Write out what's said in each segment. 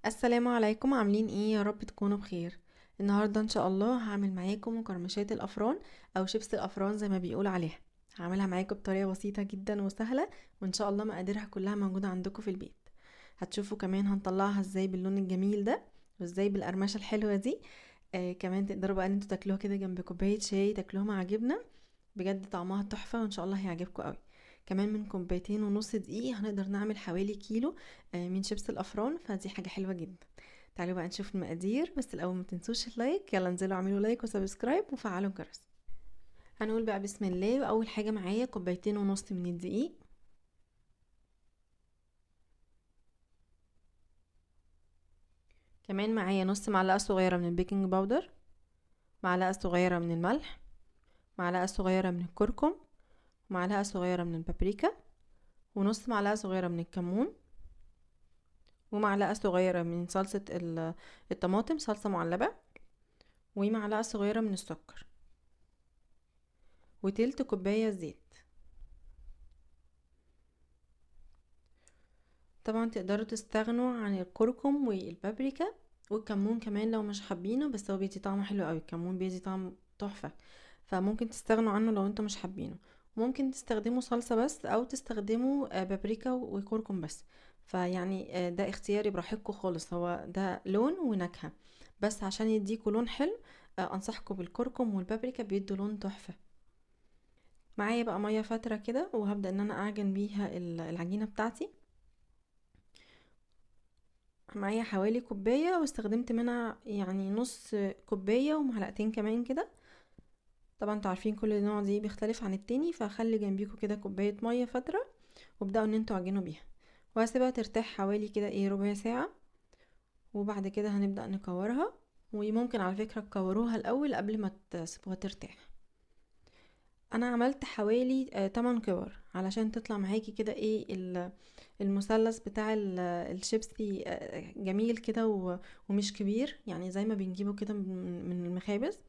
السلام عليكم، عاملين ايه؟ يا رب تكونوا بخير. النهارده ان شاء الله هعمل معاكم مقرمشات الافران او شيبس الافران زي ما بيقول عليها. هعملها معاكم بطريقة بسيطة جدا وسهلة، وان شاء الله مقاديرها كلها موجودة عندكم في البيت. هتشوفوا كمان هنطلعها ازاي باللون الجميل ده وازاي بالقرمشه الحلوة دي. كمان تقدروا بقى ان انتوا تاكلوها كده جنب كوباية شاي، تاكلوها مع جبنه، بجد طعمها تحفة وان شاء الله هيعجبكم قوي. كمان من كوبايتين ونص دقيق هنقدر نعمل حوالي كيلو من شيبس الافران، فدي حاجة حلوة جدا. تعالوا بقى نشوف المقادير، بس الاول ما تنسوش ال like، يلا انزلوا اعملوا like و subscribe وفعلوا الجرس. هنقول بقى بسم الله. واول حاجة معايا كوبايتين ونص من الدقيق، كمان معايا نص معلقه صغيرة من ال baking powder، معلقه صغيرة من الملح، معلقه صغيرة من الكركم، معلقه صغيرة من البابريكا، ونص معلقه صغيرة من الكمون، ومعلقة صغيرة من صلصه الطماطم، صلصه معلبه، ومعلقة صغيرة من السكر، وتلت كوباية زيت. طبعا تقدروا تستغنوا عن الكركم والبابريكا والكمون كمان لو مش حابينه، بس هو بيدي طعم حلو قوي، الكمون بيدي طعم تحفة، فممكن تستغنوا عنه لو انتم مش حابينه. ممكن تستخدموا صلصه بس، او تستخدموا بابريكا وكركم بس، ده اختياري براحتكم خالص. هو ده لون ونكهه، بس عشان يديكوا لون حلو، انصحكم بالكركم والبابريكا، بيدوا لون تحفة. معايا بقى مية فاتره كده، وهبدا ان انا اعجن بيها العجينة بتاعتي. معايا حوالي كوباية، واستخدمت منها نص كوباية ومعلقتين كمان كده. طبعا انتوا عارفين كل نوع دي بيختلف عن التاني، فخلي جنبيكوا كده كوباية مية فاتره، وابداوا ان انتوا عجنوا بيها، وهسيبها ترتاح حوالي كده ربع ساعة، وبعد كده هنبدا نكورها. وممكن على فكرة تكوروها الاول قبل ما تسيبوها ترتاح. انا عملت حوالي 8 كور علشان تطلع معاكي كده المثلث بتاع الشيبسي، جميل كده ومش كبير، زي ما بنجيبه كده من المخابز.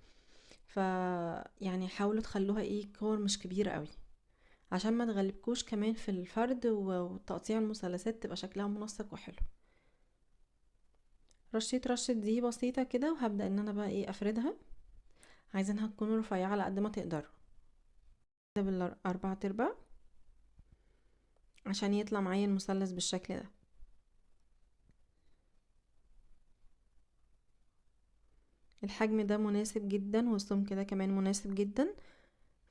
حاولوا تخلوها كور مش كبيرة قوي عشان ما تغلبكوش كمان في الفرد وتقطيع المثلثات تبقى شكلها منسق وحلو. رشيت رشة دي بسيطة كده، وهبدأ ان انا بقى افردها. عايزينها تكون رفيعة على قد ما تقدروا كده بالاربع ارباع عشان يطلع معايا المثلث بالشكل ده. الحجم ده مناسب جدا، والسمك ده كمان مناسب جدا،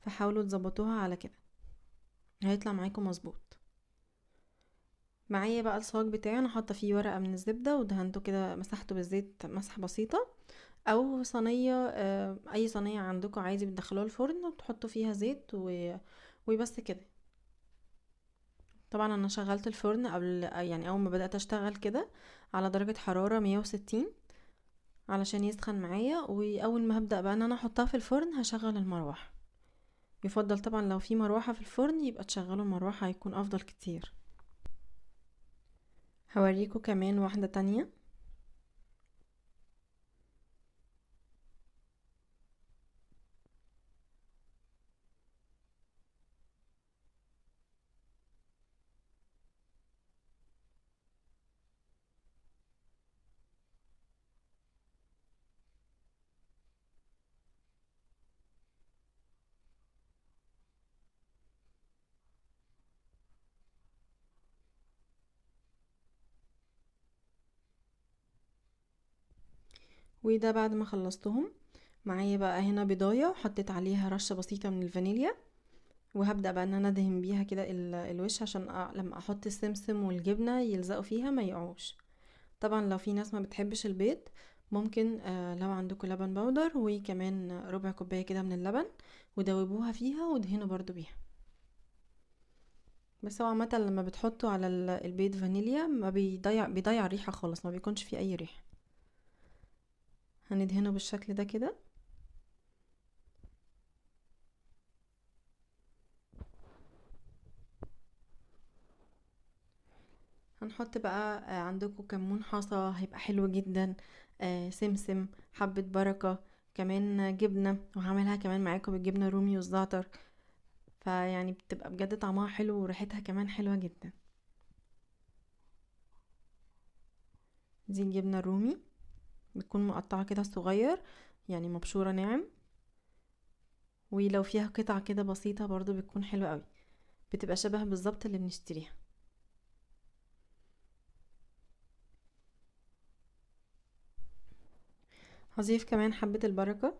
فحاولوا تظبطوها على كده هيطلع معاكم مظبوط. معايا بقى الصاج بتاعي، انا حاطه فيه ورقة من الزبدة ودهنته كده، مسحته بالزيت مسحه بسيطة، او صينية، اي صينية عندكم عادي بتدخلوها الفرن وبتحطوا فيها زيت وبس كده. طبعا انا شغلت الفرن قبل، يعني اول ما بدات اشتغل كده على درجه حرارة 160 علشان يسخن معايا. واول ما هبدا بقى ان انا احطها في الفرن هشغل المروحة. يفضل طبعا لو في مروحة في الفرن يبقى تشغلوا المروحة، هيكون افضل كتير. هوريكم كمان واحدة تانية. وده بعد ما خلصتهم. معايا بقى هنا بيضايه وحطيت عليها رشه بسيطة من الفانيليا، وهبدا بقى ان انا ادهن بيها كده الوش عشان لما احط السمسم والجبنه يلزقوا فيها ما يقعوش. طبعا لو في ناس ما بتحبش البيض ممكن، لو عندكم لبن بودر وكمان ربع كوباية كده من اللبن ودوبوها فيها ودهنوا برضو بيها. بس هو عامة لما بتحطوا على البيض فانيليا ما بيضيع الريحة خالص، ما بيكونش فيه اي ريحه. هندهنه بالشكل ده كده. هنحط بقى، عندكم كمون حصى هيبقى حلو جدا، سمسم، حبة بركة، كمان جبنة، وهعملها كمان معاكم بالجبنة الرومي والزعتر، فيعني بتبقى بجد طعمها حلو وريحتها كمان حلوة جدا. دي الجبنة الرومي، بتكون مقطعة كده صغير، يعني مبشورة ناعم، ولو فيها قطع كده بسيطة برضو بتكون حلوة قوي، بتبقى شبه بالظبط اللي بنشتريها. هضيف كمان حبة البركة.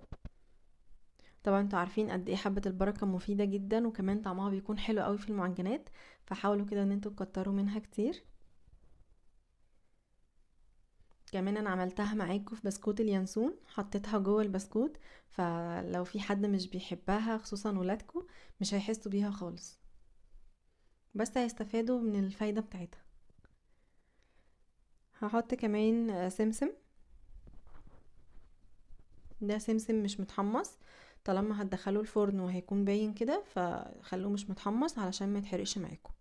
طبعا انتوا عارفين قد ايه حبة البركة مفيدة جدا، وكمان طعمها بيكون حلو قوي في المعجنات، فحاولوا كده ان انتوا تكتروا منها كتير. كمان انا عملتها معاكم في بسكوت اليانسون، حطيتها جوه البسكوت، فلو في حد مش بيحبها خصوصا ولادكم مش هيحسوا بيها خالص، بس هيستفادوا من الفايدة بتاعتها. هحط كمان سمسم، ده سمسم مش متحمص، طالما هتدخلوه الفرن وهيكون باين كده فخلوه مش متحمص علشان ما يتحرقش معاكم.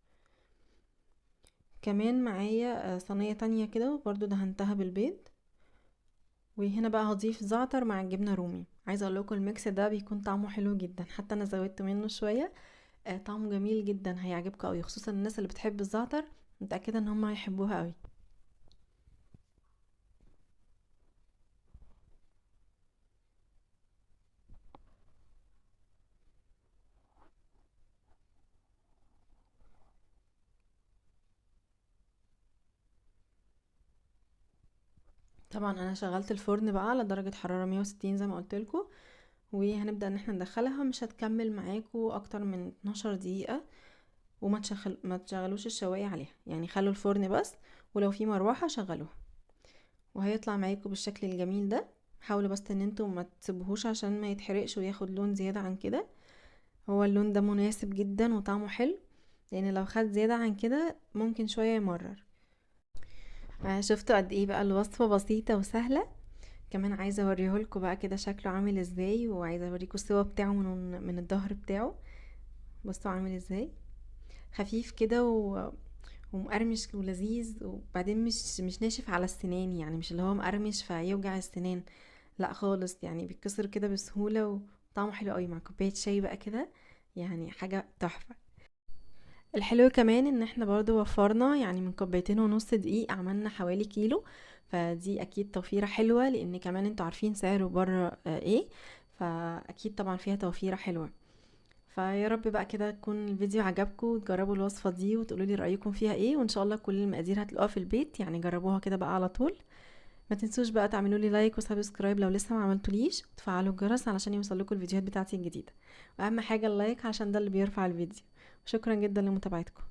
كمان معايا صينية تانية كده وبرده دهنتها بالبيض، وهنا بقى هضيف زعتر مع الجبنة رومي. عايزة اقول لكم الميكس ده بيكون طعمه حلو جدا، حتى انا زودت منه شوية، طعمه جميل جدا، هيعجبكم قوي، خصوصا الناس اللي بتحب الزعتر، متأكدة ان هم هيحبوها قوي. طبعا انا شغلت الفرن بقى على درجة حرارة 160 زي ما قلت لكم، وهنبدأ ان احنا ندخلها. مش هتكمل معاكم اكتر من 12 دقيقة، وما ما تشغلوش الشواية عليها، يعني خلوا الفرن بس، ولو في مروحة شغلوها، وهيطلع معاكم بالشكل الجميل ده. حاولوا بس ان انتوا ما تسيبوهوش عشان ما يتحرقش وياخد لون زيادة عن كده، هو اللون ده مناسب جدا وطعمه حلو، لان لو خد زيادة عن كده ممكن شوية يمرر. شفتوا قد ايه بقى الوصفة بسيطة وسهلة. كمان عايزة اوريهولكوا بقى كده شكله عامل ازاي، وعايزة اوريكوا السوا بتاعه من الظهر بتاعه. بصوا عامل ازاي، خفيف كده ومقرمش ولذيذ، وبعدين مش ناشف على السنان، يعني مش اللي هو مقرمش فيوجع السنان، لا خالص، يعني بيتكسر كده بسهولة، وطعمه حلو قوي مع كوباية شاي بقى كده، يعني حاجة تحفة. الحلو كمان ان احنا برضو وفرنا، يعني من كوبايتين ونص دقيق عملنا حوالي كيلو، فدي اكيد توفيرة حلوة، لان كمان انتوا عارفين سعره بره، ايه، فاكيد طبعا فيها توفيرة حلوة. فيا رب بقى كده تكون الفيديو عجبكم، وتجربوا الوصفة دي وتقولوا لي رأيكم فيها ايه، وان شاء الله كل المقادير هتلاقوها في البيت، يعني جربوها كده بقى على طول. ما تنسوش بقى تعملوا لي like و subscribe لو لسه ما عملتوليش، وتفعلوا الجرس علشان يوصلكوا الفيديوهات بتاعتي الجديدة، واهم حاجة ال like عشان ده اللي بيرفع الفيديو. شكرا جدا لمتابعتكم.